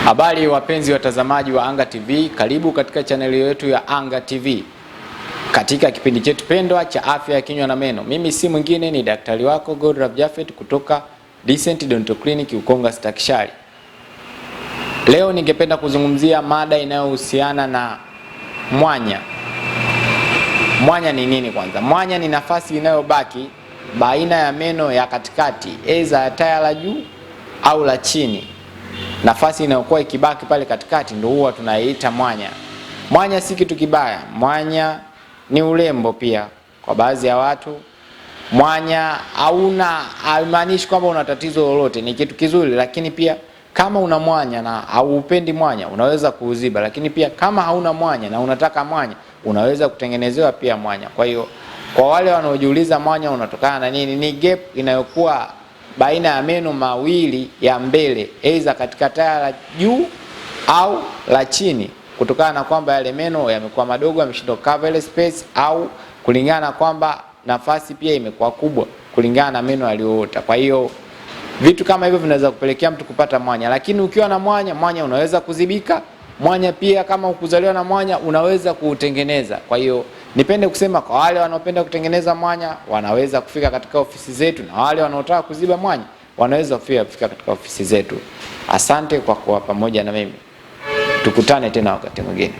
Habari wapenzi watazamaji wa Anga TV, karibu katika chaneli yetu ya Anga TV katika kipindi chetu pendwa cha afya ya kinywa na meno. Mimi si mwingine ni daktari wako Godlove Japhet kutoka Decent Dental Clinic Ukonga Stakishari. Leo ningependa kuzungumzia mada inayohusiana na mwanya. Mwanya ni nini kwanza? Mwanya ni nafasi inayobaki baina ya meno ya katikati, aidha ya taya la juu au la chini. Nafasi inayokuwa ikibaki pale katikati ndio huwa tunaiita mwanya. Mwanya si kitu kibaya, mwanya ni urembo pia kwa baadhi ya watu. Mwanya hauna, haimaanishi kwamba una tatizo lolote, ni kitu kizuri, lakini pia kama una mwanya na haupendi mwanya unaweza kuuziba, lakini pia kama hauna mwanya na unataka mwanya unaweza kutengenezewa pia mwanya. Kwa hiyo kwa wale wanaojiuliza mwanya unatokana na nini, ni gap inayokuwa baina ya meno mawili ya mbele, aidha katika taya la juu au la chini, kutokana na kwamba yale meno yamekuwa madogo, yameshindwa cover ile space, au kulingana na kwamba nafasi pia imekuwa kubwa kulingana na meno yaliyoota. Kwa hiyo vitu kama hivyo vinaweza kupelekea mtu kupata mwanya, lakini ukiwa na mwanya, mwanya unaweza kuzibika. Mwanya pia kama ukuzaliwa na mwanya unaweza kuutengeneza. Kwa hiyo nipende kusema kwa wale wanaopenda kutengeneza mwanya wanaweza kufika katika ofisi zetu, na wale wanaotaka kuziba mwanya wanaweza kufika katika ofisi zetu. Asante kwa kuwa pamoja na mimi, tukutane tena wakati mwingine.